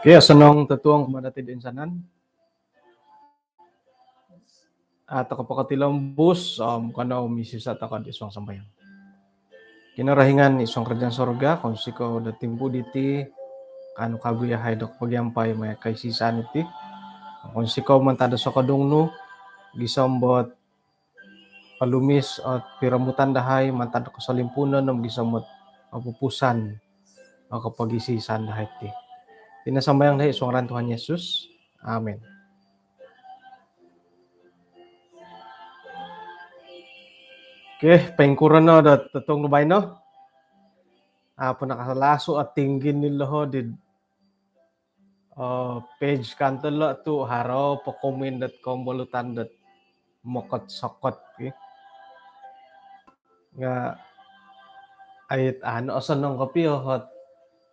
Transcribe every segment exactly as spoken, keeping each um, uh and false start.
Okey, osonong totuong kumaa dati toinsanan. Ah, toko pokotilombus, om kanou misisa' toko id suang sambayang. Kinorohingan id suang kerajaan sorga, kounsikou do timpu diti, kaanu kagu yahai do kopogiampai maya kaisisan iti. Kounsikou mantad do sokodung nu, gisom dot olumis ot piromutan dahai mantad do kosolimpuunon om gisom dot opupusan o kopogisisan dahai ti. Iti no sambayang dahai id suang ngaran Tuhan Yesus. Amin. Okey, poingkuro no do totuong do baino? Ah, pun nakasalasu o tinggi ni loho di, eh, page kanto lo tu haro po komen dot kombolutan dot mokot-sokot ki. Nga ait ano osonong kopio ot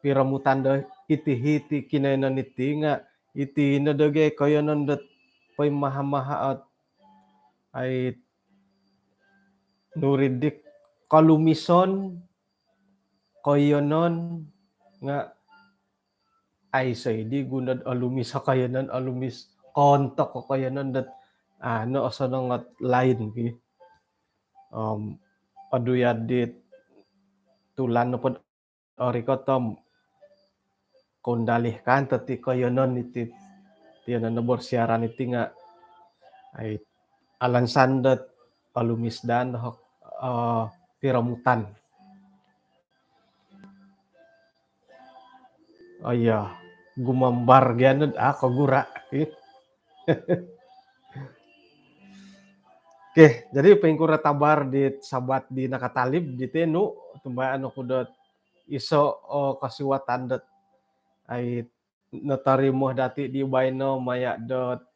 piromutan do iti hiti kinoyonon iti nga iti no doge koyonon dot poimaha-maha ot ait nuridik kolumison koyonon nga aiso idi gunod olumis o koyonon, olumis kontok o koyonon dot ano osonong ot lain ki. Om oduyad dit tulan nopo orikot om koundalih kan toti koyonon iti tiyonon no bersiaran iti nga ai alansan dot olumis dan hok, eh, piromutan. Oh iya, gumambar gia no ah kogura. Okey, jadi poingkuro tabar di Sabat di nakatalib di tenu, tumbayaan oku dot iso o kosiwatan dot ai notorimo dati di baino maya dot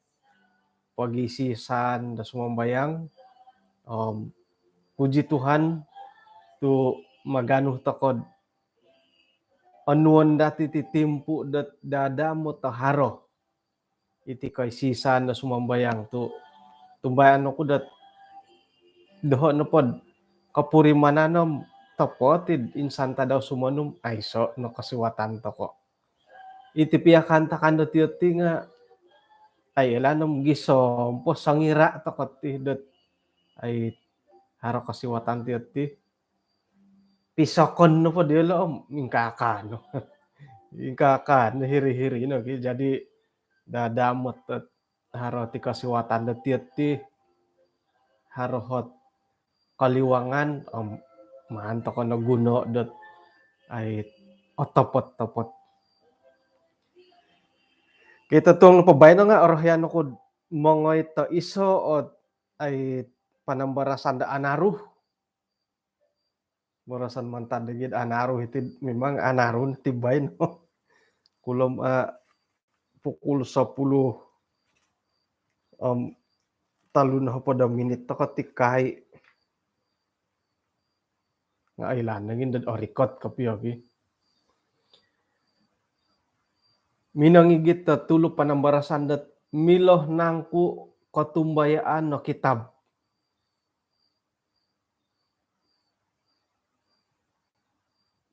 pogisisan do sumambayang. Om puji Tuhan tu maganu toko onuon dati ti timpu dot dadamot o haro iti koisisan do sumambayang tu tumbayaan oku dot doho nopo dot kopurimanan om topot id insan tadau sumonum aiso no kosiwatan toko. Iti pia kaantakan dot iti nga ai ilaan om gisom po songira toko ti dot ai haro kosiwatan ti oti. Pisokon nopo diolo om ingkaa-kaa no. Ingkaa-kaa no hiri-hiri no ki. Jadi dadamot ot haro ti kosiwatan dot iti oti haro ot koliwangan om maan toko no guno dot ai otopot-topot. Okey, totuong nopo baino nga orohian oku mongoi to iso ot ai panambarasan do anaru. Barasan mantad dagid anaru iti memang anaru ti baino. Kulom ah pukul sepuluh om tolu nohopod o minit toko ti kai. Nga ilaan nogi dot orikot kopio ki. Minongigit do tulu panambarasan dot milo nangku kotumbayaan no kitab.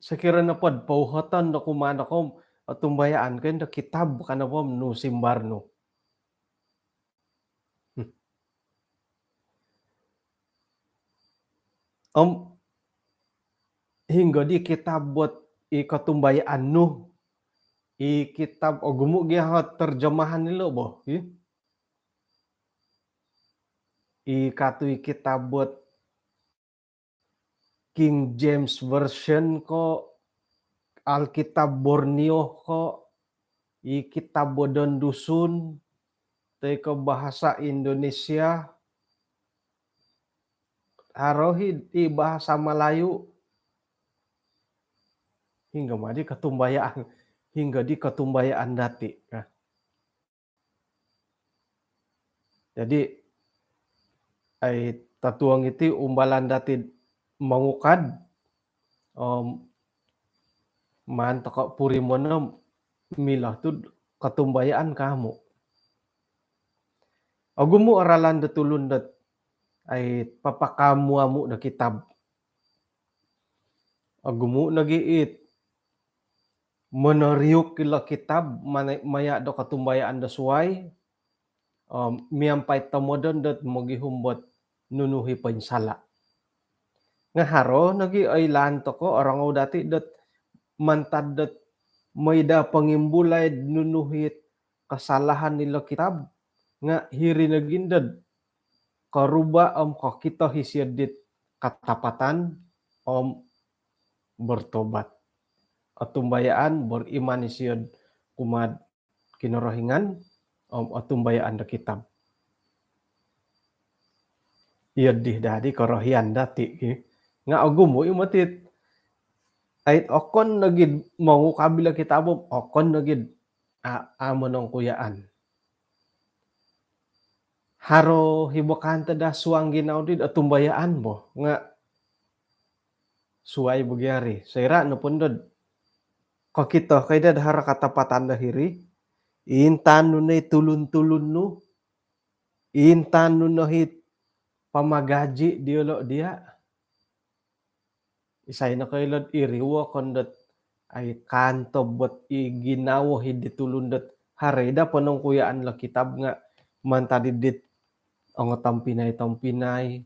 Sokiro nopo dot pouhoton do kumaa no ko om otumbayaan ko indo kitab ka nopo om nu simbar nu. Om hinggo di kitab dot i kotumbayaan nu, i kitab ogumu gia ot terjemahan ilo bo i. I katu i kitab dot King James Version ko, Alkitab Borneo ko, i kitab Boden Dusun, toi ko bahasa Indonesia, haro i, i bahasa Malayu, hinggo ma di kotumbayaan, hinggo di kotumbayaan dati. Nah. Jadi, ai totuong iti umbalan dati mongukad, om, maan toko purimono milo tu kotumbayaan ko amu. Ogumu o ralan do tulun dot, ai papakamu-amu do kitab. Ogumu nogi it monoriuk ilo kitab mana-, maya do kotumbayaan do suai, om, miampai tomodon dot mogihum dot nunu i poinsala. Nga haro nogi oilaan toko, orongou dati dot mantad dot mooi do pongimbulai nunu it kasalahan ilo kitab, nga hiri nogi dot koruba om kokito isio dit katapatan om bertobat. Otumbayaan, beriman isio kumaa Kinorohingan, om otumbayaan do kitab. Iyo di dadi korohian dati, ki. Nga ogumu i moti it, ai okon nogi mongukab ilo kitab, okon nogi, a, a monongkuyaan. Haro i bo kanto do suang ginawo di otumbayaan bo, nga suai bo gia ri. Soira nopo dot kokito ko i dot haro katapatan do hiri, intangan nu no i tulun-tulun nu, intangan nu no it pamagaji diolo dia. Isai nokoilo dot iri wokon dot, ai kanto bo it i ginawo i di tulun dot haro i do ponongkuyaan lo kitab nga mantad dit ongotompinai-tompinai.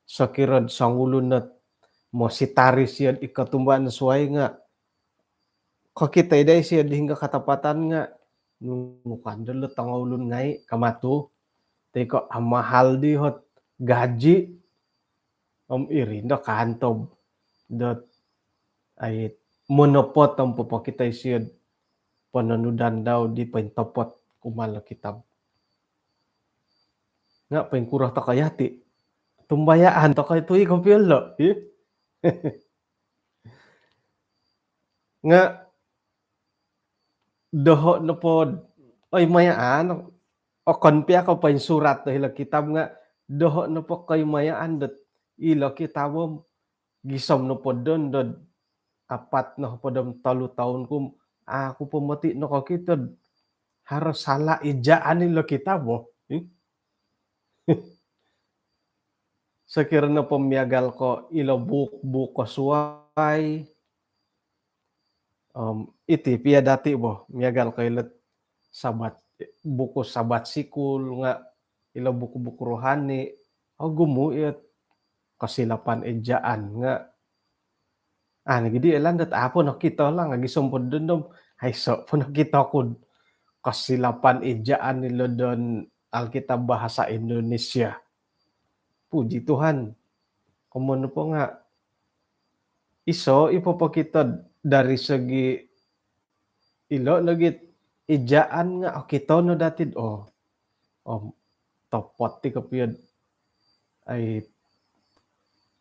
Sokiro do songulun dot mositari isio id kotumbayaan suai nga kokito i dai isio di hinggo katapatan nga nunu ka dilo tongoulun ngai ka matu. Toi ko amahal di ot gaji. Om iri no kanto dot, ai, monopot om popokito isio do pononudan dau di pointopot kumaa lo kitab. Nga poingkuro toko yati? Tumbayaan toko i tu i kopio lo, hi? Nga doho nopo, oi, mayaan, okon pia ko poinsurat do hilo kitab nga doho nopo koimayaan dot ilo kitab om gisom nopo don dot apat nohopod om tolu toun ku, aku po moti nokokito do haro salah ejaan ilo kitab bo. Ih. Sokiro nopo miagal ko ilo buuk-buuk ko suai, om, iti pia dati bo, miagal ko ilo Sabat, buku Sabat Sikul nga ilo buku-buku rohani, ogumu i ot kosilapan ejaan nga, ah, nogi di oilaan dot a po nokito lah nga gisom po don dom, aiso po nokito ku do kosilapan ejaan ilo don Alkitab bahasa Indonesia. Puji Tuhan. Komoyon nopo nga iso i popokito dari segi ilo nogi ejaan nga okito no dati do, oh, om, topot i kopio do, ai,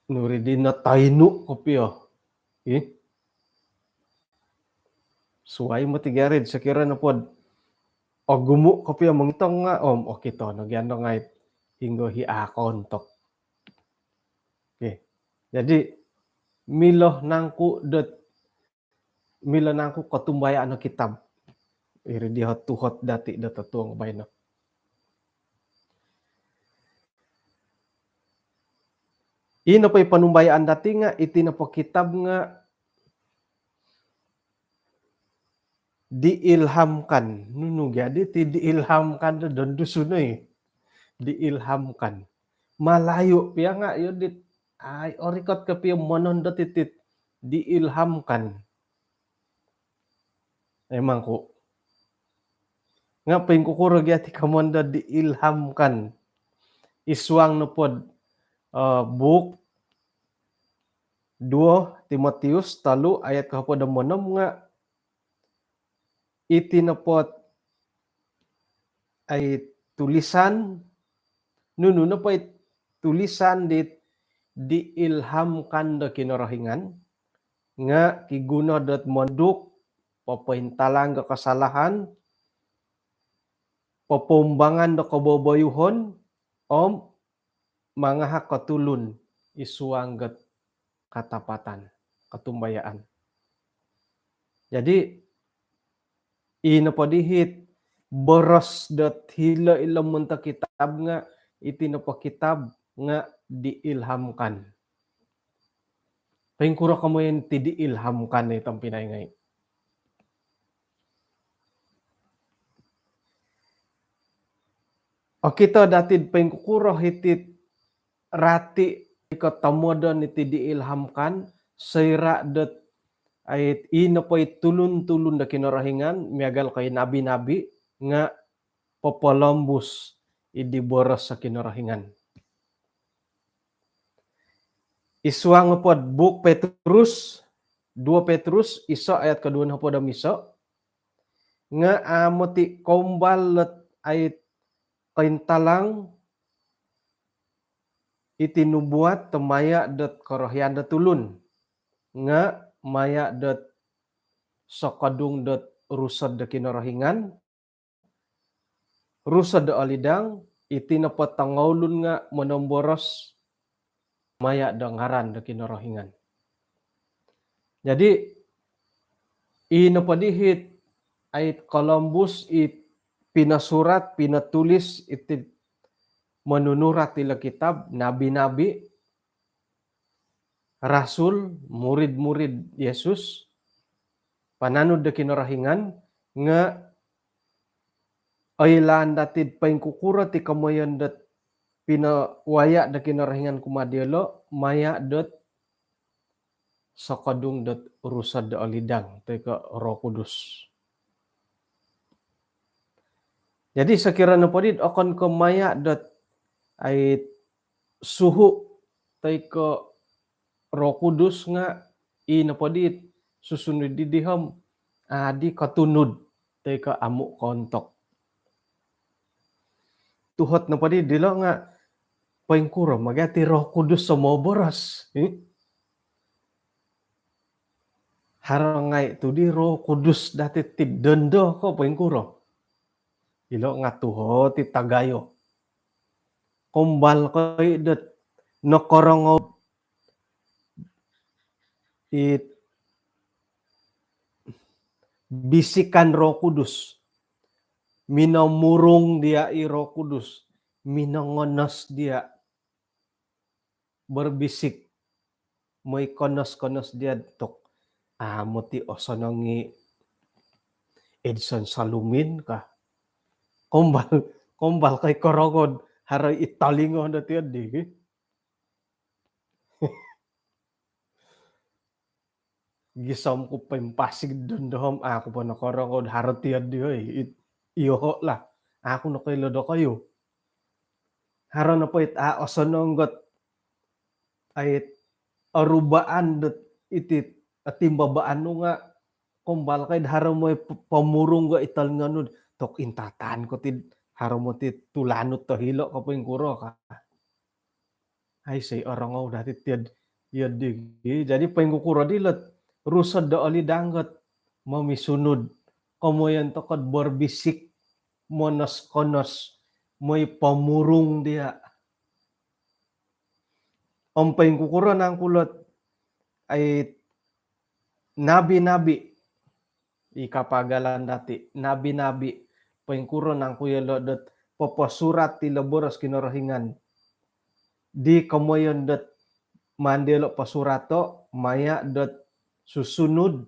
nuri di no tainu kopio. Ih. Suai moti gia ri do sokiro nopo do ogumu kopio mongitong nga, om, okito no gia do ngai do hinggo i a kontok. Okey. Jadi, milo nangku dot, milo nangku kotumbayaan o kitab? Iri di ot tuhot dati do totuong baino. I nopo i ponumbayaan dati nga, iti nopo kitab nga diilhamkan. Nunu gia diti diilhamkan do don Dusun, oi? Diilhamkan. Malayu pia nga iyo dit, ai, orikot kopio monon dot iti diilhamkan. Emang ku. Nga poingkukuro gia ti komoyon do diilhamkan? Id suang nopo do, eh, buuk duo Timotius tolu ayat kohopod om onom nga' iti nopo ot ai tulisan, nunu nopo i tulisan dit diilhamkan do Kinorohingan nga' kiguno dot monduk, popointalang do kasalahan, popoumbangan do koboboyuhon om mangahak o tulun id suang dot katapatan, kotumbayaan. Jadi ii nopo dihit boros dot hilo ilo montok kitab nga' iti nopo kitab nga' diilhamkan. Poingkuro komoyon ti diilhamkan ni tompinai ngai'? Okito dati'd poingkukuro hiti'd rati' ko tomodon iti diilhamkan, soira' dot ai ii nopo i tulun-tulun do Kinorohingan miagal ko i nabi-nabi nga' popolombus id di boros do Kinorohingan. Id suang nopo'd buuk Petrus, duo Petrus iso ayat koduo nohopod om iso, nga' amu' ti koumbal dot ai kointalang iti nubuat do maya' dot korohian do tulun, nga' maya' dot sokodung dot Rusod do Kinorohingan, Rusod do Olidang, iti nopo tongoulun nga' monomboros maya' do ngaran do Kinorohingan. Jadi ii nopo dihit ai kolombus i pinosurat, pinotulis iti monunurat ilo kitab, nabi-nabi, rasul, murid-murid Yesus, pananud do Kinorohingan, nga' oilaan dati'd poingkukuro ti komoyon dot pinowaya' do Kinorohingan kumaa diyolo' maya' dot sokodung dot Rusod do Olidang toi ko' Roh Kudus. Jadi sokiro nopo dit okon ko' maya' dot ai suhu' toi ko' Roh Kudus nga' ii nopo dit susunud di dihom adi kotunud toi ko' amu' koontok. Tuhot nopo di dilo' nga' poingkuro magi ati Roh Kudus o moboros? Haro ngai' tu di Roh Kudus dati' ti dondo ko' poingkuro? Ilo' nga' tuhot i tagayo. Koumbal ko i dot nokorongou it bisikan Roh Kudus. Minomurung diya' i Roh Kudus. Minongonos diya'. Berbisik. Moi konos-konos diya' tok. Amu' ti osonong i Edson Salumin ka. Koumbal, koumbal ko i korongou, haro i tolingo do tiyo di. Gisom ku poimpasi dondo om aku po nokorongou haro tiyo di, oi. Iyoho' lah. Aku nokoilo dokoyu. Haro nopo it a' osonong ot ai orubaan dot iti otimbabaan nu nga' koumbal ko i haro moi p-, pomurung ko i tolingo nu, tok intataan ko ti haro moi ti tulanut to hilo' ko poingkuro ka. Aiso i orongou dati' tiyo di. Jadi poingkukuro dilo' Rusod do Olidang ot momisunud, komoyon toko' ot berbisik, monos-konos, moi pomurung diya'. Om poingkukuro nangku lo' ot ai nabi-nabi i kapagalan dati', nabi-nabi, poingkuro nangku iyolo' dot poposurat ilo boros Kinorohingan di komoyon dot maan diyolo' posurato' maya' dot susunud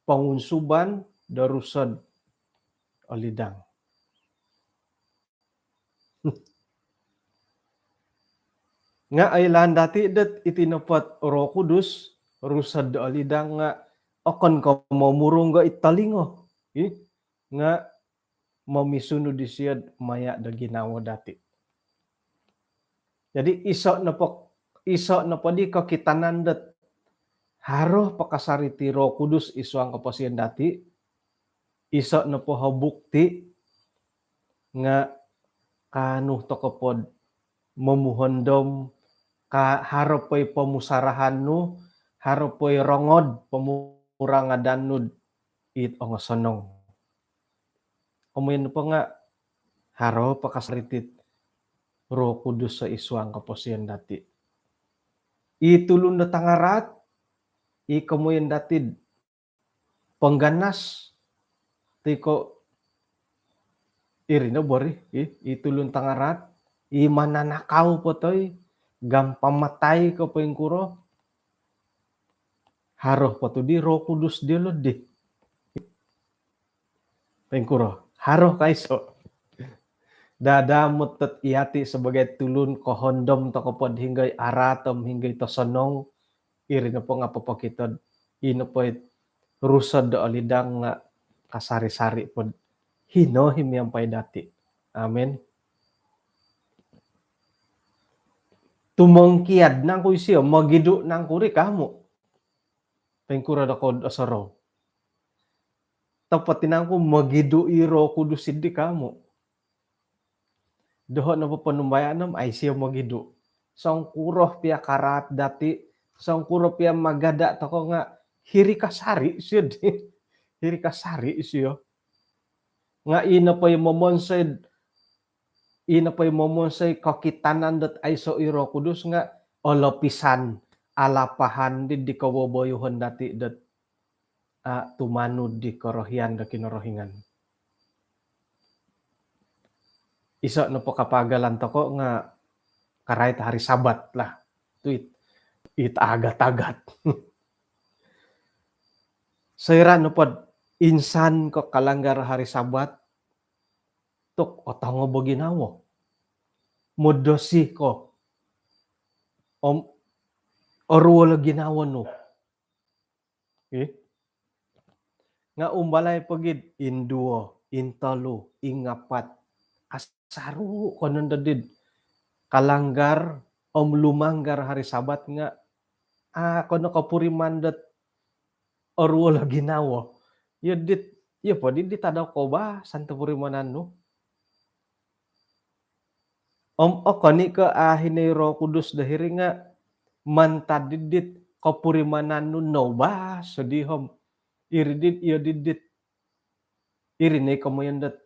pongunsuban do Rusod Olidang. Nga' oilaan dati' dot iti nopo ot Roh Kudus, Rusod Olidang nga' okon ko' momurung ko i tolingo. Ih, nga' momisunud isiyo'd maya' do ginawo dati'. Jadi iso' nopo, iso' nopo di kokitanan dot Haro po kasari ti Roh Kudus id suang koposion dati. Iso nopo o bukti nga kaanu toko pod momuhondom, ka haro po i pomusarahan nu, haro po i rongod pomurangadan nu dit ongosonong. Komoyon nopo nga haro po kasari ti Roh Kudus id suang koposion dati. I tulun do tangaraat, i komoyon dati pengganas, toi ko iri no bo ri, i, i tulun tangaraat, i mananakau po toi, gampang matai ko poingkuro, haro po tu di Roh Kudus diolo di. Poingkuro, haro ka iso. Dadamot dot yati sebagai tulun kohondom toko pod hinonggo i araat om hinonggo i tosonong, iri nopo nga popokito dot i nopo it Rusod do Olidang nga kasari-sari pod hino i miampai dati. Amin. Tumongkiad nangku isio, mogidu nangku ri ka amu? Poingkuro dokoyu do osorou? Topot i nangku mogidu i Roh Kudus di ka amu? Doho nopo ponumbayaan om au isio mogidu. Songkuro pia karaat dati, songkuro pia magada toko nga hiri kasari isio di. Hiri kasari isio. Nga i nopo i momonsoi, i nopo i momonsoi kokitanan dot aiso i Roh Kudus nga olopisan, alapahan di, di kowowoyoon dati dot a tumanud di korohian do Kinorohingan. Iso nopo kapaagalan toko nga karait hari Sabat lah. Tu it, it agat-agat. Soira nopo dot insan ko kalanggar hari Sabat, tu otongob o ginawo. Modosi ko. Om oruol o ginawo nu. Ih. Nga umbalai po gia dit induo, intolu, ingapat. Asaru ko nondo dit kalanggar om lumanggar hari Sabat nga, a, ko no kopuriman dot oruol o ginawo. Iyo dit, iyo po di dit tadau koubasan topurimanan nu. Om okon i ko a hino i Roh Kudus do hiri nga mantad di dit kopurimanan nu noubas o di om iri dit, iyo di dit, iri no i komoyon dot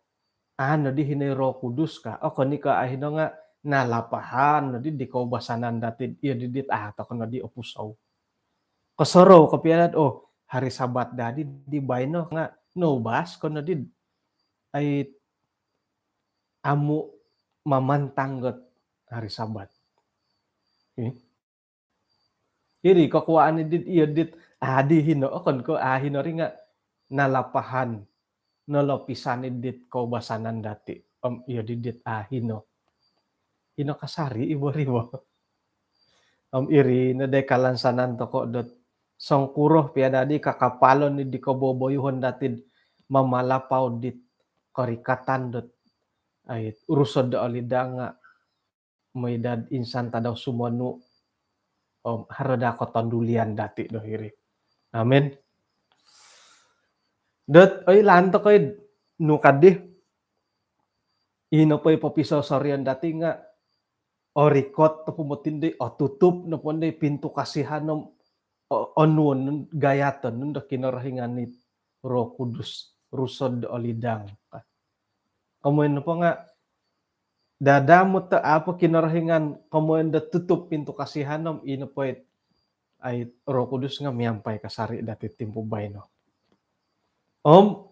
a nodi hino i Roh Kudus ka. Okon i ko a hino nga nalapahan nodi di koubasanan dati, iyo di dit a toko nodi opusou. Kosorou kopio dot, oh, hari Sabat dadi di baino nga noubas ko nodi, ai, amu mamantang dot hari Sabat. Ih. Iri kokuaan i dit, iyo dit a di hino, okon ko a hino ri nga nalapahan, nolopisan i dit koubasanan dati. Om iyo di dit a hino. Hino kasari i bo ri bo. Om iri no dai kalansanan toko dot songkuro pia dadi kakapalon i di kowowoyoon dati dot mamalapau dit korikatan dot, ai, Rusod do Olidang nga mooi dot insan tadau sumonu, om haro daa kotondulian dati do hiri. Amin. Dot, oi, lantok, oi, nu kadi. Ino po i popisosorion dati nga orikot nopo moti di, otutup nopo di pintu kasihan om, o-, onuon, gayaton do Kinorohingan it Roh Kudus, Rusod do Olidang. Komoyon nopo nga dadamot do a po Kinorohingan, komoyon do tutup pintu kasihan om ino po it, ai, Roh Kudus nga miampai kasari dati timpu baino. Om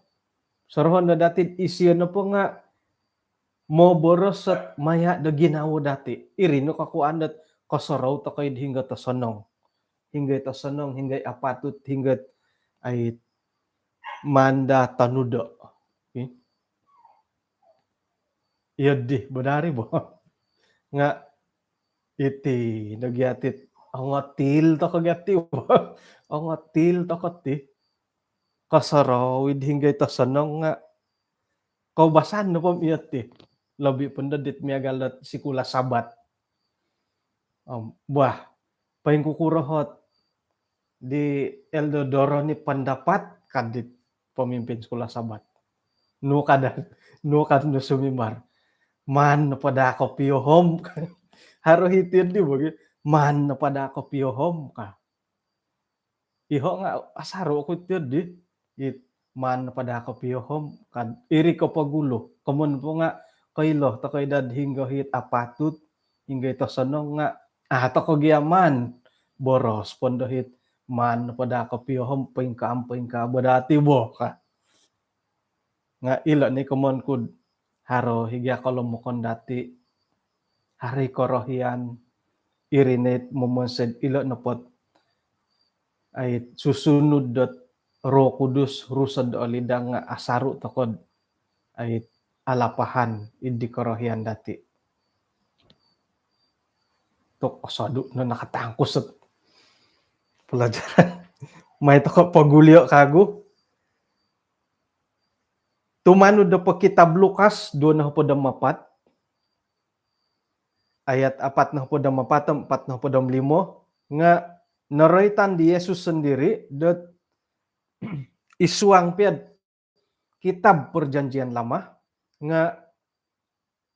sorohon do dati isio nopo nga moboros dot maya do ginawo dati. Iri no kokuaan dot kosorou toko id hinggo tosonong. Hinggo tosonong, hinggo apatut, hinggo, ai, maan daa tonudo. Ih. Iyo di, bo daa ri bo. Nga iti no gia ti, ongotil toko gia ti bo. Ongotil toko ti. Kosorou id hinggo tosonong nga koubasan nopo om iyo ti. Lobi po ndo dit miagal dot sikula Sabat. Om, bah, poingkukuro ot di Elder Doroni pendapat, ka dit pemimpin sekolah Sabat. Nu ka daa, nu ka nu sumimbar. Maan nopo daa kopio om. Haro hiti di bagi. Maan nopo daa kopio om ka. Iho nga asaru oku ti di. It maan nopo daa kopio om ka. Iri ko pogulu. Komoyon po nga koilo tokou daa hinggo it apatut, hinggo it osonong nga, ah, tokou gia maan boros pondo it maan nopo daa kopio om, poingkaa, poingkaa bo dati bo ka. Nga ilo no i komoyon ku do haro i gia kolomokon dati, haro i korohian, iri no it momonsoi do ilo nopo dot ai susunud dot Roh Kudus, Rusod Olidang nga asaru tokou do ai alapahan id di korohian dati. Tu osodu no nakatangkus ot pelajaran. Mai tokou pogulio kagu. Tumanud do po kitab Lukas duo nohopod om apat, ayat apat nohopod om apat om apat nohopod om limo, nga noroitan di Yesus sondiri dot id suang pia do kitab Perjanjian Lama, nga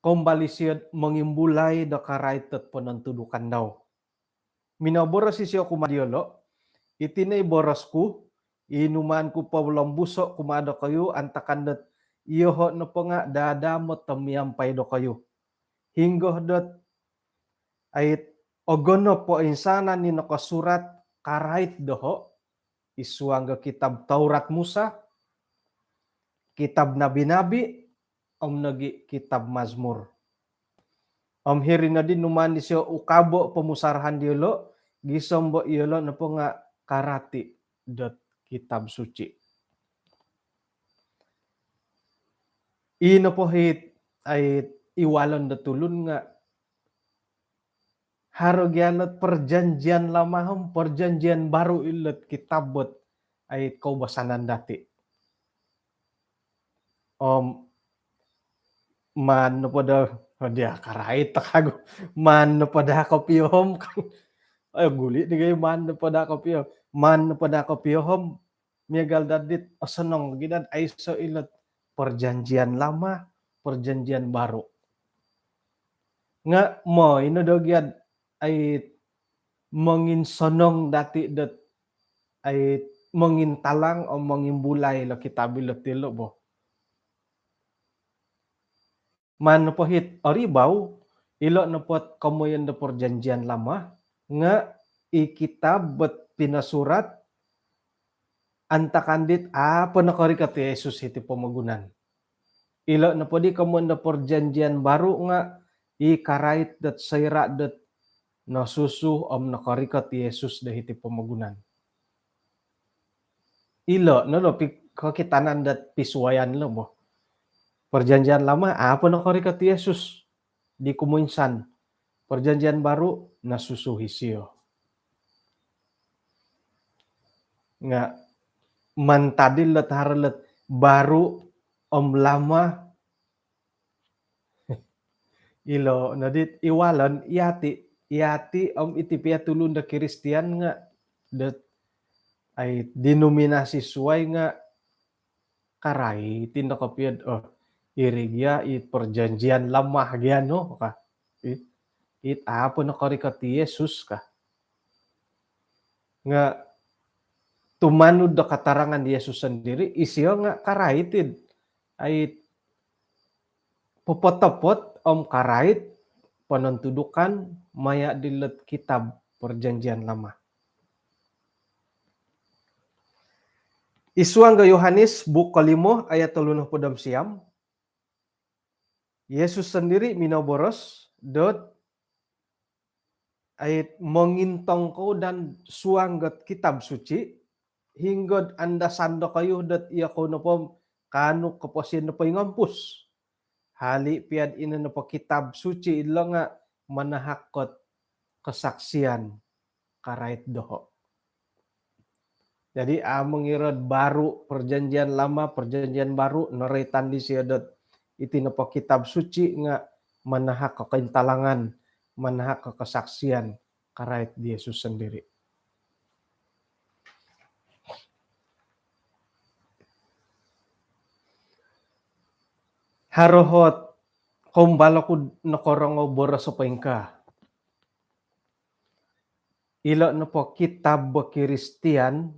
koumbal isio do mongimbulai do karait dot ponontudukan dau. Minoboros isio kumaa diolo, iti no i boros ku, i numaan ku polombuso kumaa dokoyu, antakan dot iyoho nopo nga dadamot om miampai dokoyu. Hinggo dot ai ogonop o insanan i nokosurat karait doho, id suang do kitab Taurat Musa, kitab Nabi-nabi, om nogi kitab Mazmur. Om hiri nodi numaan disio ukabo pomusarahan diolo, gisom bo iolo nopo nga karati dot kitab suci. I nopo it ai iwalon do tulun nga haro gia lot Perjanjian Lama om Perjanjian Baru ilo ot kitab dot ai koubasanan dati. Om maan nopo daa, oh, dia karait kagu. Maan nopo daa kopio om. Ai guli di gai, maan nopo daa kopio. Maan nopo daa kopio om. Miagal dadi dit osonong gia dot aiso ilo ot Perjanjian Lama, Perjanjian Baru. Nga moi no do gia dot ai monginsonong dati dot ai mongintalang om mongimbulai lo kitab ilo tilo bo. Maan nopo it oribau, ilo nopo ot komoyon do Perjanjian Lama nga i kitab dot pinosurat antakan dit au po nokorikot i Yesus hiti pomogunan. Ilo nopo di komoyon do Perjanjian Baru nga i karait dot soira dot nosusu om nokorikot i Yesus do hiti pomogunan. Ilo no do pi-, kokitanan dot pisuayan lo bo. Perjanjian Lama, au po nokorikot i Yesus di kumoinsan. Perjanjian Baru, nosusu isio. Nga mantad ilo ot haro ilo ot Baru om Lama, ilo nodi it iwalon, yati, yati om iti pia tulun do Kristian nga dot ai denominasi suai nga karait i nokopio dot, oh, iri gia it Perjanjian Lama gia no ka. It, it au po nokorikot i Yesus ka. Nga tumanud do keterangan di Yesus sondiri, isio nga karait it ai popotopot om karait ponontudukan maya dilo ot kitab Perjanjian Lama. Id suang do Yohanes buuk kolimo ayat tolu nohopod om siam, Yesus sondiri minoboros dot ai mongintong kou id suang dot kitab suci, hinggo dot andasan dokoyu dot iyokou nopo kaanu koposion do poingompus. Hali pia dot ino nopo kitab suci ilo nga manahak dot kesaksian karait doho. Jadi, au mongiro dot Baru, Perjanjian Lama, Perjanjian Baru, noroitan disio dot iti nopo kitab suci nga manahak do kointalangan, manahak do kesaksian karait di Yesus sondiri. Haro ot koumbal oku nokorongou boros o poingkaa. Ilo nopo kitab Kristian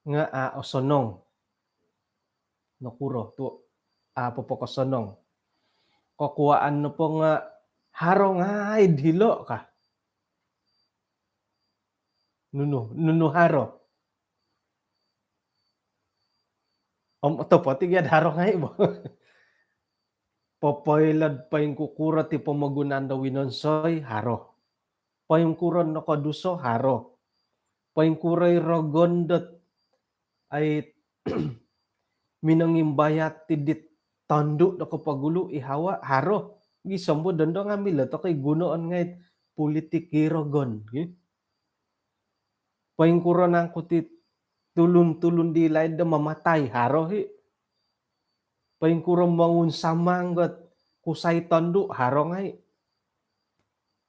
nga a' osonong. Nokuro tu a' popokosonong? Kokuaan nopo nga haro ngai' dilo ka. Nunu, nunu haro. Om otopot i gia haro ngai' bo. Popoilo'd poingkukuro ti pomogunan do winonsoi, haro. Poingkuro nokoduso, haro. Poingkuro i rogon dot ai minongimbayat ti dit tondu' do kopogulu i Hawa, haro. Gisom bo dondo nga milo toko i gunoon ngai' politik i rogon, ki. Poingkuro nangku ti tulun-tulun di laid do mamatai, haro i. Poingkuro mongunsamang ot kusai tondu', haro ngai'.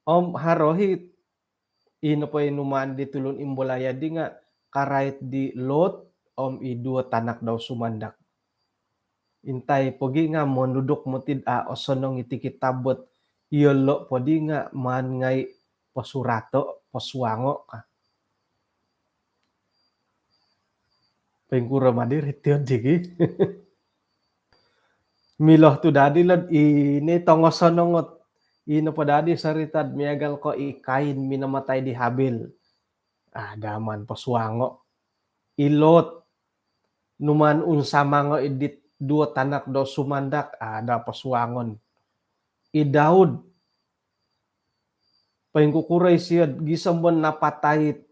Om haro i, i nopo i numaan di tulun Imbolaya di nga karait di Lot om i duo tanak dau sumandak. Intai pogi nga monuduk moti a' osonong iti kitab ot iyolo' podi nga maan ngai' posurato', posuango' ka. Poingkuro ma diri tiyo digi. Milo tu dadi lo'd i ni tongosonong ot i nopo dadi sorita'd miagal ko i Kain minamatai di Habil. A' daa maan posuango'. I Lot numaan unsamango' i dit duo tanak dau sumandak, a' daa posuangon. I Daud, poingkukuro i siyo'd gisom bo napatai it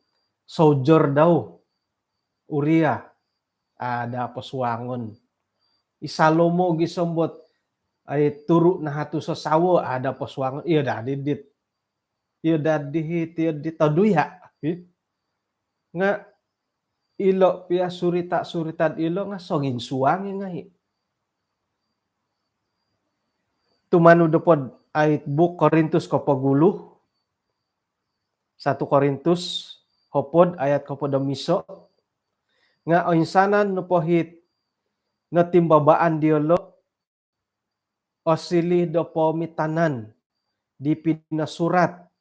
soldier dau, Uria, a' daa posuangon. I Salomo gisom bo ai turu nahatus o sawo, a' daa posuangon. Iyo dadi dit, iyo dadi hiti iyo dit oduya, hi. Nga ilo pia surita-surita'd ilo nga songinsuang i ngai'. Tumanud nopo'd ai buuk Korintus kopogulu, satu Korintus hopod ayat kopod om iso', nga oinsanan nopo hit notimbabaan diyolo' osiliu do poomitanan di pinosurat,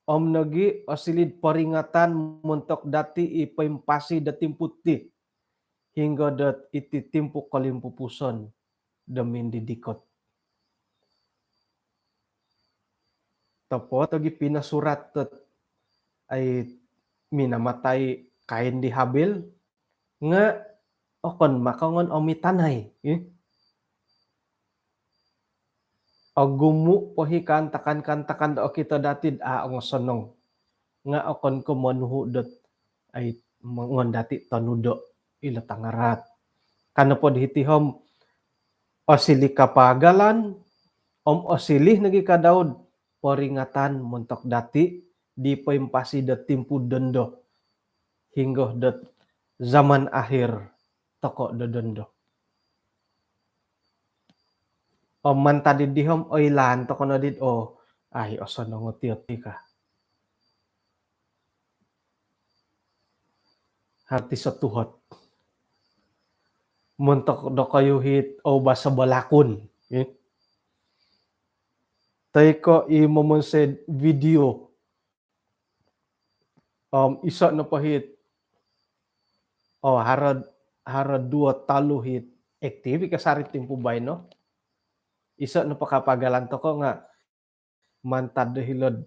om nogi' osiliu'd poringatan montok dati' i poimpasi do timpu ti, hinggo dot iti timpu kolimpupuson do mindidikot. Topot ogi pinosurat dot ai minamatai Kain di Habil, nga' okon ma kongon omitanai, ih. Ogumu' po hi kaantakan-kaantakan do okito dati'd a' ongosonong. Nga' okon ko' monuhu' dot ai mongon dati' tonudo' ilo tangaraat. Ka nopod hiti om osiliu kapaagalan om osiliu nogi' ka dau'd poringatan montok dati' di poimpasi do timpu dondo, hinggo dot zaman akhir toko' do dondo. Om mantad iddi om oilaan toko' noddi'd, oo, ai osonong ot iyoti ka. Hati sotuhot. Montok dokoyu hit oubas o balakun, ih. Toi ko' i momonsoi'd video. Om iso' nopo hit, oo, haro, haro duo tolu hit aktif i kasari timpu baino. Iso' nopo kapaagalan toko' nga' mantad do hilo'd,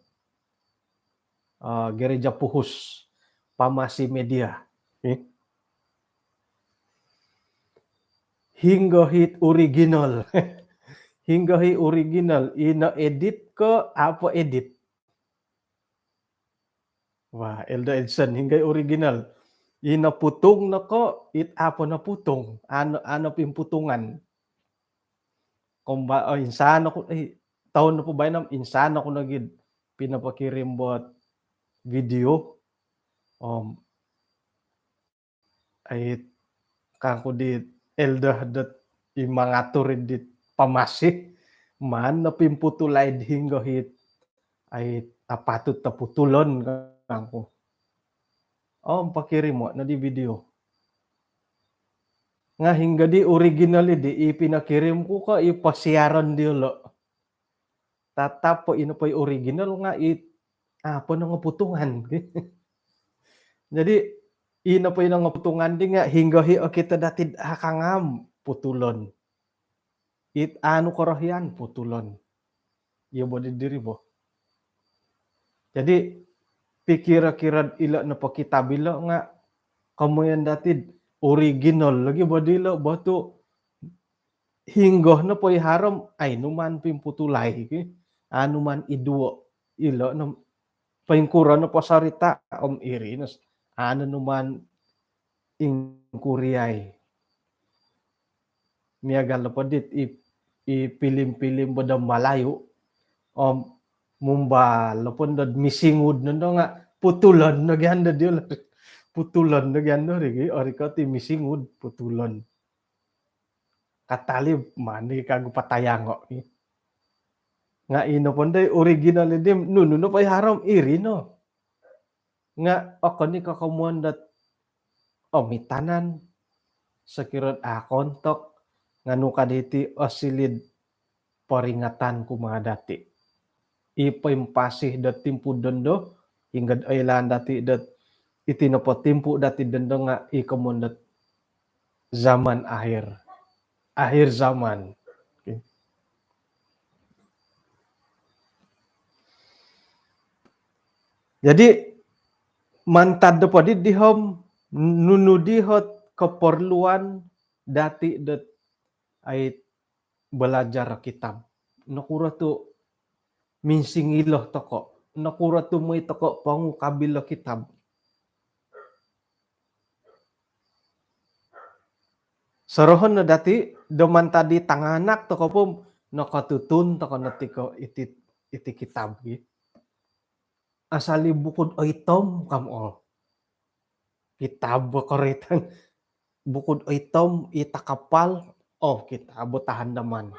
eh, Gereja Puhus, Pamasi Media. Ih. Hinggo hit original. Hinggo hi original. Ino edit ko' a' po edit? Wah, Elder Edson, hinggo i original? Ino putung no ko' it a' po noputung? Ano, ano pimputungan? Komba, oh, insan oku, eh, toun nopo baino om insan oku nogi'd pinopokirim bo'd video. Om ai kangku di Elder dot i mangatur dit pamasi, maan no pimputul ai'd hinggo hit ai apatut toputulon kangku. Om pokirimo' no di video. Nga hinggo di original di, i pinokirim ku ko i posiaran diolo. Tatap po ino po i original nga i apo no ngoputungan. Jadi ino po ino ngoputungan di nga hinggo hi okito dati hakangam putulon. It anu korohian putulon. Iyo bo di diri bo. Jadi pikira-kira ilo nopo kitab ilo nga komoyon dati original lagi bo dilo bo tu hinggo nopo i harom ai numan pimputulai ki. Anu man iduo ilo no poingkuro nopo sarita om iri no anu numan ingkuriai. Miagal nopo dit i, i pilim-pilim bo do Malayu om mumbal nopo do misingud nondo nga putulon no giando dio. Putulon no giando ri ori koti misingud putulon. Katalib mani kagu patayango ni. Nga ino pondoi original di nunu no pai harom iri no. Nga okon ni kokomuan dot omitanan sokirot akontok nganu kaditi osilid peringatan kumaa dati. I poimpasi dot timpu dondo hingga oilaan dati dot iti nopo timpu dati dondo nga i komuan dot zaman akhir. Akhir zaman. Okay. Jadi mantad do podi dihom nunu dihot keperluan dati dot ai belajar kitab. Nokuro tu minsingilo toko. Nokuro tu moi toko pongu kabilo kitab. Sorohon no dati do mantad di tanganak toko pun nokotutun toko no tiko iti, iti kitab gi. Asal i bukud oitom kam o. Kitab bo koritan. Bukud oitom i takapal o kitab bo tahan daman.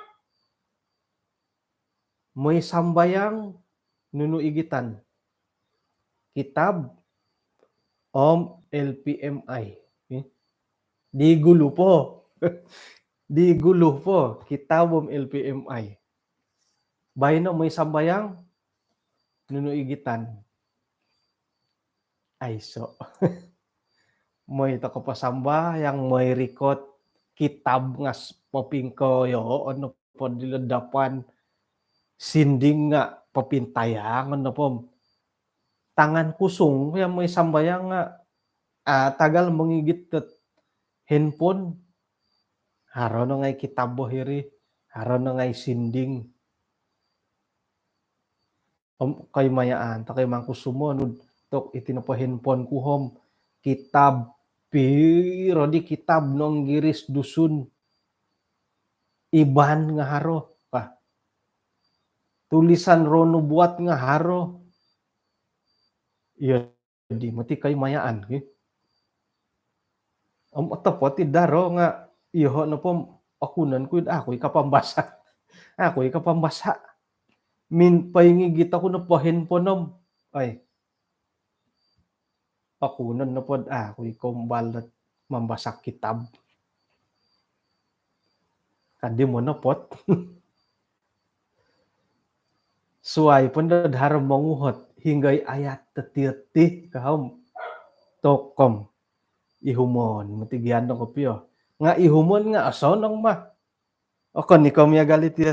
Moi sambayang nunu igitan. Kitab om L P M I. Di gulu po. Di gulu po kitab om L P M I. Baino moi sambayang nunu igitan. Aiso. Moi toko pasambayang moi rikot kitab ngas popingkoyo ono po dilo dapan sinding nga popintayangon nopo tangan kusung ya moi sambayang nga ah, tagal mongigit dot handphone haro no ngai kitab bo hiri haro no ngai sinding. Om kaimayaan tokoi mangku sumonud tok iti nopo handphone ku hom kitab piro di kitab nonggiris dusun iban nga haro kah tulisan roh nubuat nga haro. Iyo di moti kaimayaan ki. Om otopot i daro nga iyoho nopo okunon ku aku i kapambasa. Aku i kapambasa. Min paingigit aku nopo handphone om ai okunon nopo aku i kombal dot mambasa kitab. Kadi monopot. Suai pun dod haro monguhot hinggai ayat tetieti kahom tokom ihumon mutigian no kopio nga ihumon nga osonong mah. Okon ni ko miagal iti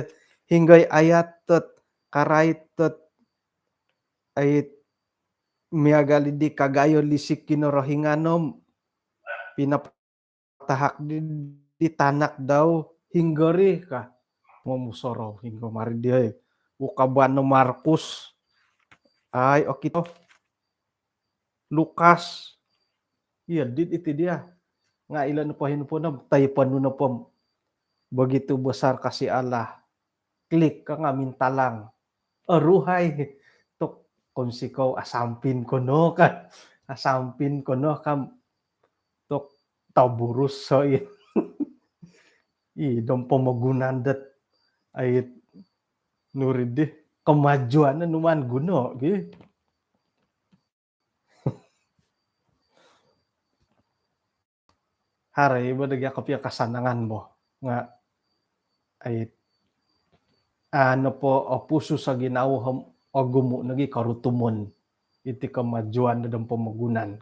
hinggai ayat tot karait tot ait miagal di kagayo lisik kinorohingan om pinap tahak di, di tanak dau hinggori ka. Momusorou hinggo mari dia. Ukaban no Markus. Ai okito. Lukas. Iya dit iti dia. Nga ilo nopo handphone tai panu nopo begitu besar kasih Allah. Klik ka nga mintalang. Aruhai tok konsikou asampin kono kan. Asampin kono kam tok taburus so i. I dom pomogunan det ait nuri di kemajuan numan guno gi. Haro i bo do gia kopio kasanangan bo. Nga ai, aa nopo opusu saginawo om ogumu nogi korutumon. Iti kemajuan do pomogunan.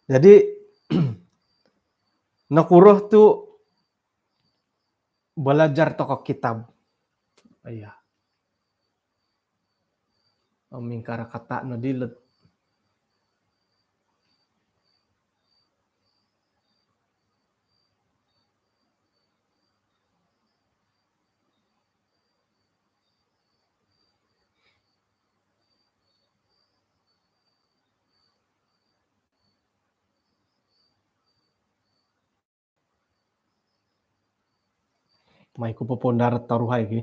Jadi, nokuro tu balajar toko kitab. Iya. Om ingkaa kata no dilet. Mai ku popoundar toruhai ki.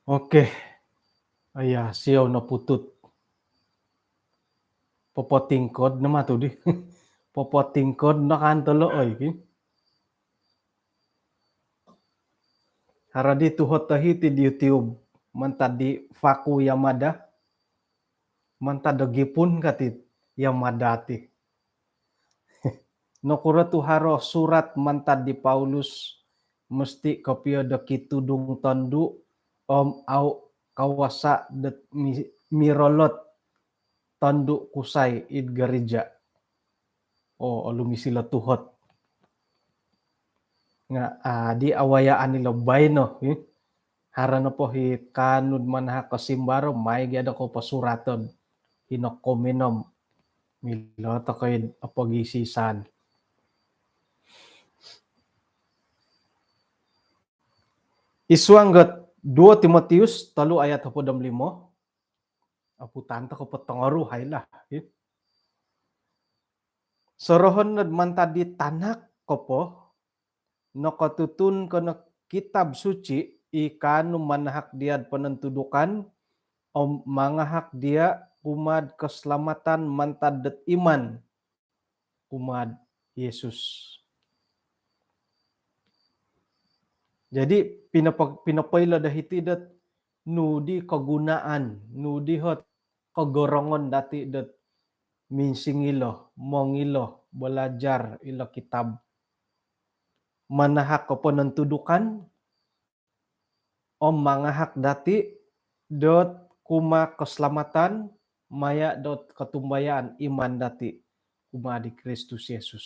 Okey. Aya, siou no putut. Popotingkod no matu di. Popotingkod no kan tolo oi ki. Haro di tuhot tohi ti di YouTube mantad di Faku Yamada. Mantad do gipun kati Yamada ti. Nokuro tu haro surat mantad di Paulus mesti kopio do kitudung tondu om au kawasa dot mi-, mirolot tondu kusai id gereja. Oo, olumis ilo tuhot. Nga, aa, di awayaan ilo baino, hi. Haro nopo hi kaanu do manahak kosimbaro, mai gia do koposuraton. Hino kominom. Milo tokoi do opogisisan. Id suang dot duo Timotius tolu ayat hopod om limo. Aputan toko po tongoruhai lah, hi. Sorohon nod mantad di tanak kopo, nokotutun ko no Kitab Suci i kaanu manahak dia'd ponontudukan om mangahak dia kumaa'd keselamatan mantad dot iman kumaa'd Yesus. Jadi, pinopo-, pinopoilo do hiti dot nu di kogunaan, nu di hot kogorongon dati dot minsingilo, mongilo, balajar ilo kitab. Manahak koponontudukan, om mangahak dati dot kumaa keselamatan, maya dot kotumbayaan iman dati kumaa di Kristus Yesus.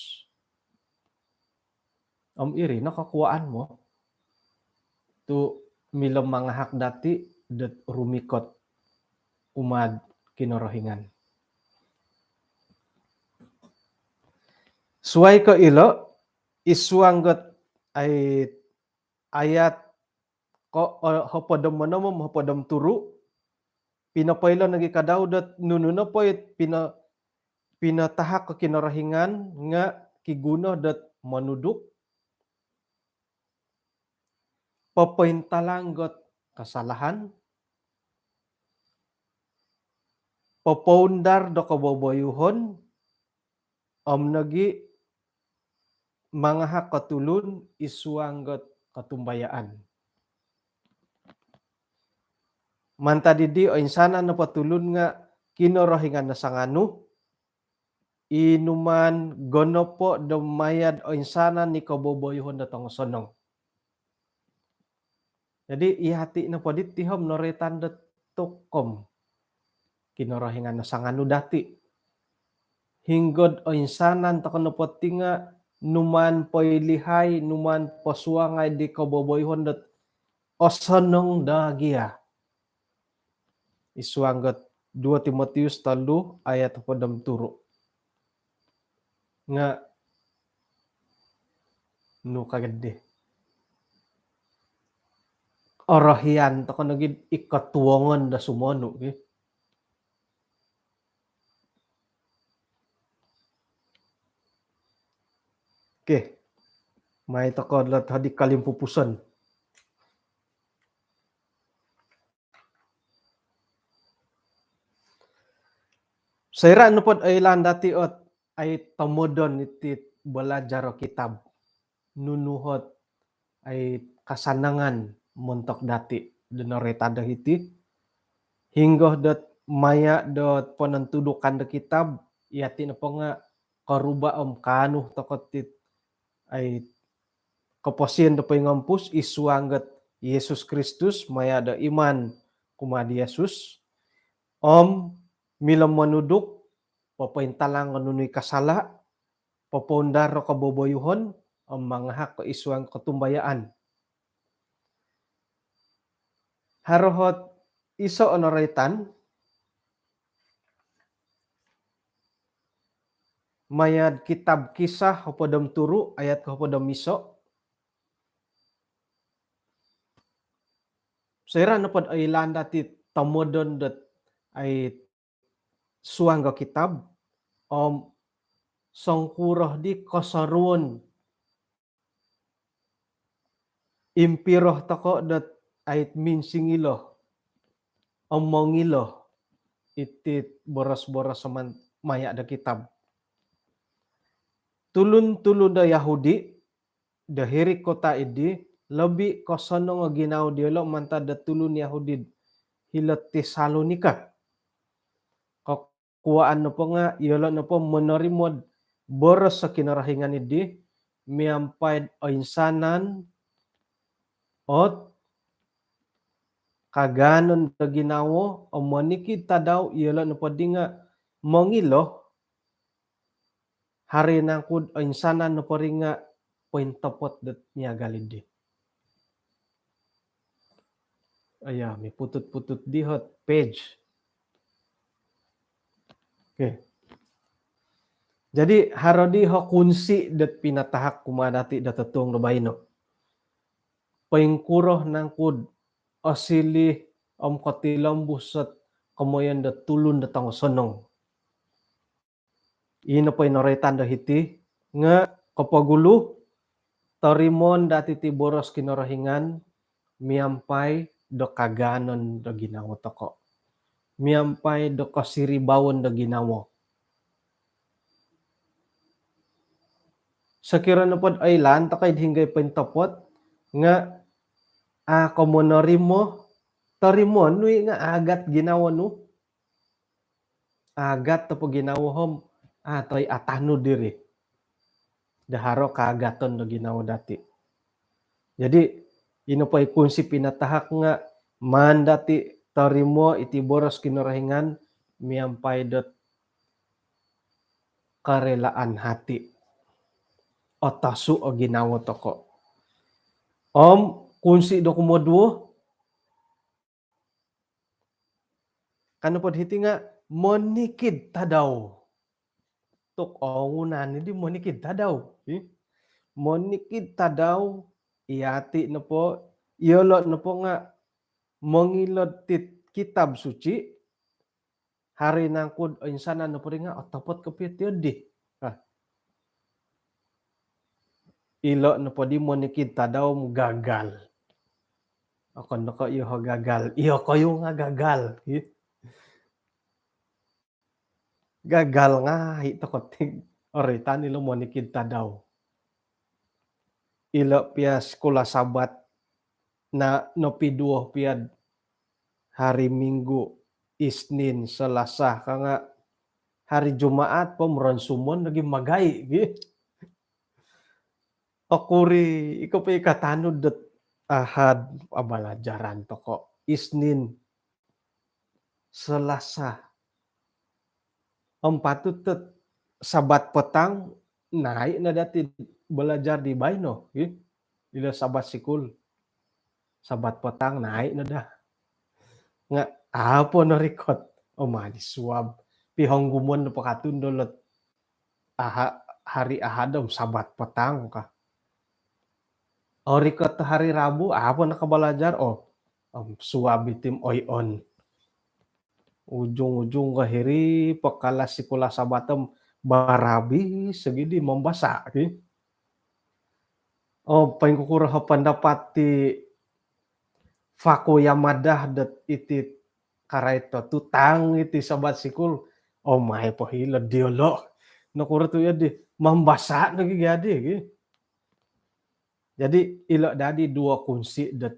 Om iri no kokuaan mo tu milo mangahak dati dot rumikot kumaa'd Kinorohingan. Suai ko ilo, id suang dot ai-, ayat ko, o, hopod om onom om hopod om turu, pinopoilo nogi kadau dot nunu nopo it pino-, pinatahak ko Kinorohingan nga kiguno dot monuduk, popointalang dot kasalahan, popoundar do koboboyuhon, om nogi mangahak ko tulun id suang dot kotumbayaan. Mantad dii oinsanan nopo tulun nga Kinorohingan no sanganu, i numaan gonopo do maya'd oinsanan i koboboyuhon do tongosonong. Jadi, iyati nopo diti om noroitan dot tokou om Kinorohingan no sanganu dati. Hinggo'd oinsanan toko nopo ti nga numaan poilihai, numaan posuangai di koboboyuhon dot osonong daa gia. Id suang dot duo Timotius tolu ayat hopod om turu. Nga nu kagadi. Orohian toko nogi i kotuongon do sumonu, ki. Okey. Mai toko' dot hodi kolimpupuson. Soira' nopod oilaan dati' ot ai tomodon iti balajar o kitab, nunu ot ai kasanangan montok dati' do noroitan do hiti. Hinggo dot maya' dot ponontudukan do kitab, iyati' nopo nga' koruba' om kaanu toko' tit ai koposion do poingompus id suang dot Yesus Kristus maya' do iman kumaa di Yesus om milo monuduk, popointalang o nunu i kasala', popoundar o koboboyuhon om mangahak ko id suang kotumbayaan. Haro ot iso' o noroitan maya'd kitab Kisah hopod om turu' ayat ko hopod om iso'. Soira' nopod oilaan dati' tomodon dot ai suang do kitab om songkuro di kosoruon, impiro toko' dot ai minsingilo om mongilo iti boros-boros om maya' do kitab. Tulun-tulun do Yahudi do hiri'd kota iddi lobi' kosonong o ginawo diyolo' mantad do tulun Yahudi hilo'd Tesalonika. Kokuwaan nopo nga' iyolo' nopo monorimo'd boros o Kinorohingan iddi miampai'd oinsanan ot kagaanon do ginawo om monikid tadau iyolo' nopoddi nga' mongilo haro nangku'd oinsanan nopo ri nga' pointopot dot miagal iddi. Aya, miputut-putut di ot page. Okey. Jadi, haro di o kunsi dot pinatahak kumaa dati' do totuong do baino. Poingkuro nangku'd osiliu om kotilombus ot komoyon do tulun do tongosonong. Ino po i noroitan do hiti nga' kopogulu, torimoon dati' ti boros Kinorohingan miampai do kagaanon do ginawo toko', miampai do kosiribaon do ginawo. Sokiro nopod oilaan toko' id hinonggo i pointopot nga' a' ko monorimo, torimoon nu i' nga' agat ginawo nu. Agat topo ginawo om a' toi atanud diri do haro kaagaton do ginawo dati'. Jadi, ino po i kunsi pinatahak nga' maan dati' torimo iti boros Kinorohingan miampai dot kerelaan hati. Otosu' o ginawo toko'. Om kunsi do kumoduo, ka nopod hiti nga' monikid tadau. Tu' ongunan iddi monikid tadau. Hi? Monikid tadau, iyati' nopo, iyolo' nopo nga' mongilo'd tit kitab suci, haro nangku'd oinsanan nopo ri nga' otopot kopio ti oddi. Hah. Ilo' nopoddi monikid tadau om gagal. Okon no ko' iyoho' gagal, iyokoyu nga' gagal. Hi. Gagal ngai' toko' ti oroitan ilo' monikid tadau. Ilo' pia sikul Sabat na nopiduo pia'd hari Minggu, Isnin, Selasa, ka nga' hari Jumaat po moronsumon lagi magai' gi. Okuri, iko po i katanud dot Ahad, abalajaran toko'. Isnin, Selasa. Om patut dot Sabat petang, nai' no dati' balajar di baino, hi. Ilo' Sabat sikul. Sabat petang, nai' no daa. Nga' apo norikot? O, mani suab. Pihonggumon do pakatun dolo't Aha-, hari Ahad om Sabat petang ka. Orikot hari Rabu, apo nakabalajar? O, om suab iti om oi'on. Ujung-ujung ko hiri po kalas sikul Sabat om barabis ogi di mambasa' ki. Oh, poingkukuro ho pandapat ti Faku Yamada dot iti karait to tutang iti Sabat Sikul. Oh, mai po hilo diolo. Nokuro tu ya di mambasa lagi gadi gi. Jadi ilo dadi duo kunsi dot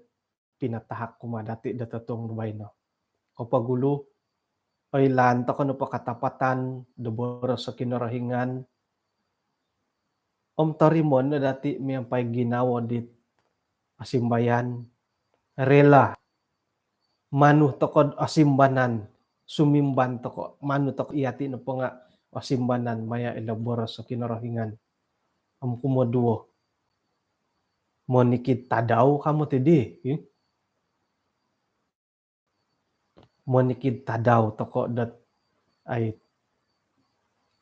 pinatahak kumaa dati dot totuong baino. Kopogulu, oilaan toko nopo katapatan do boros o Kinorohingan, om torimoon no dati miampai ginawo dit asimbayan, rela manu toko asimbanan, sumimban toko, manu toko iati nopo nga asimbanan maya ilo boros o Kinorohingan. Om kumoduo, monikid tadau kamo tidi, eh? Monikid tadau toko dot ai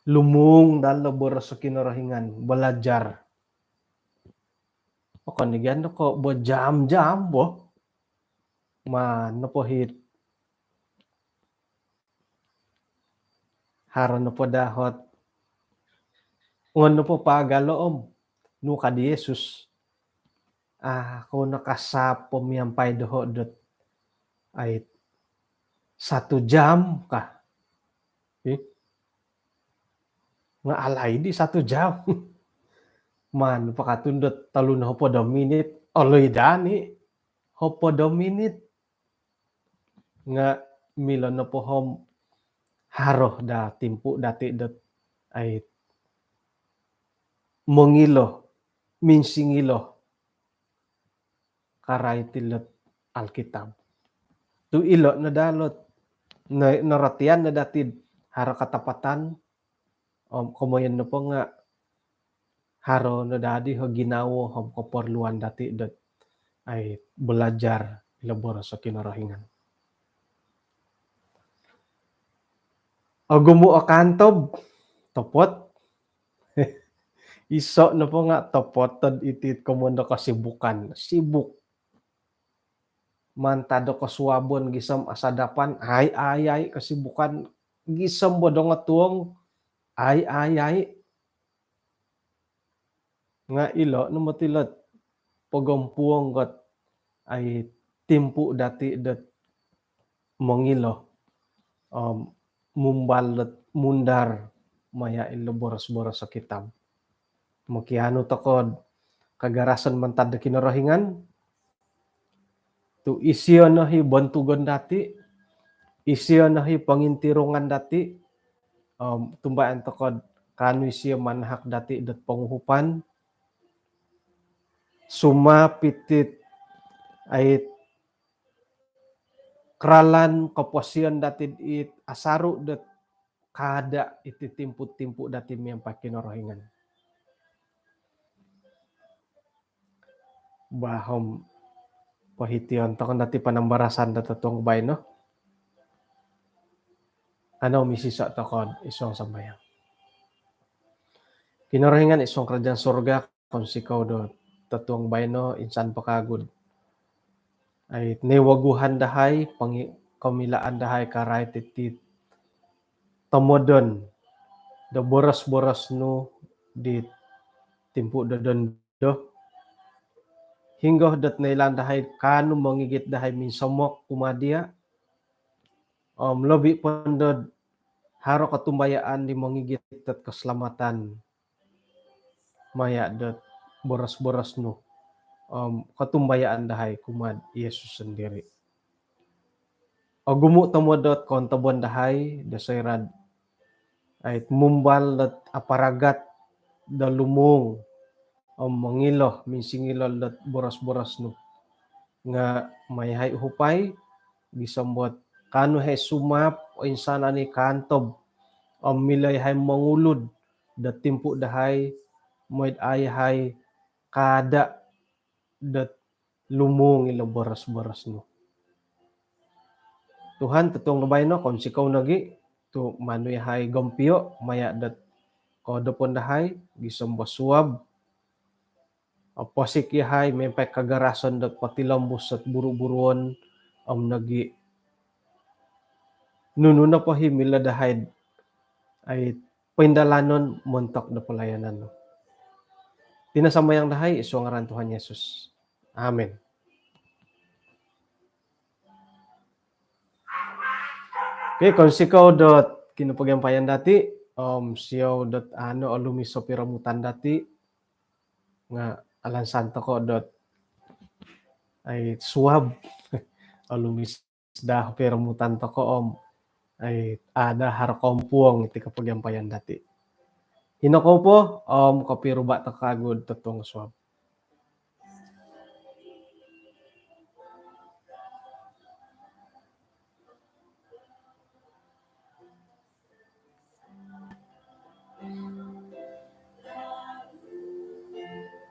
lumung dalo boros o Kinorohingan, belajar. Okon ni gian ko bejam-jam bo. Man nopo hit. Haro nopo dahot. Ngon nopo pagalo om. Nu ka di Yesus. Ah, ko nakasap po miampai doho dot. Ai, satu jam kah? Eh? Nga alai di satu jam. Man, pakatun dot talun hopod do minit. Oloi dani. Hopod do minit. Nga milo nopo om haro da timpu dati dot ai mongilo, minsingilo karait ilot Alkitab. Tu ilo no dalot, no-, norotian no dati haro katapatan, om komoyon nopo nga haro no dadi ho ginawo om keperluan dati dot ai belajar ilo boros o Kinorohingan. Ogumu o kantob, topot. Iso nopo nga topot tod iti komondo kesibukan, sibuk. Mantad do kosuabon gisom asadapan, ai, ai, ai, kesibukan gisom bo dongotuong, ai, ai, ai. Nga ilo no moti lot pogompuong got ai timpu dati dot mongilo, om, mumbal dot mundar maya ilo boros-boros o kitab. Mokianu tokod kagarasan mantad do Kinorohingan, tu isio no hi bontugon dati, isio no hi pongintirungan dati, om, tumbayaan tokod kaanu isio manahak dati dot ponguhupan, sumapit it, ait, keralan koposion dati it asaru dot kada iti timpu-timpu dati miampai Kinorohingan. Bah om, pohition tokon dati panambarasan dot totuong baino. Ano misisa tokon id suang sambayang. Kinorohingan id suang kerajaan sorga, kounsikou do totuong baino insan po kagu dot ai niwoguhan dahai, pongi-, komilaan dahai karai titi tomodon do boros-boros nu di timpu do dondo. Hinggo dot noilaan dahai kaanu mongigit dahai minsomok kumaa dia. Om lobi po dot haro kotumbayaan di mongigit dot keselamatan maya dot boros-boros nu. Om kotumbayaan dahai kumaa Yesus sendiri. Ogumu tomod dot kontobon dahai do soira dot ait mumbal dot aparagat do lumung om mongilo, minsingilo dot boros-boros nu. Nga mai hai uhupai gisom dot kaanu hai sumap oinsanan i kantob om milo hai mongulud do timpu dahai, mooi do ai hai kada dot lumung ilo boros-boros nu. Tuhan, totuong do baino, kounsikou nogi tu maanu yahai gompio maya dot koodopon dahai gisom do suab. Oposik yahai miampai kagarasan dot potilombus dot buru-buruon om nogi nunu nopo i milo dahai ait poindalanon montok do pelayanan nu. Iti no sambayang dahai id suang ngaran Tuhan Yesus. Amin. Okey, kounsikou dot kinopogiampayan dati, om siou dot ano olumis o piromutan dati, nga alansan toko dot ai suab olumis daa piromutan toko om ai ada haro kompuong iti kopogiampayan dati. Ino kou po, om kopiruba toko kagu totuong suab.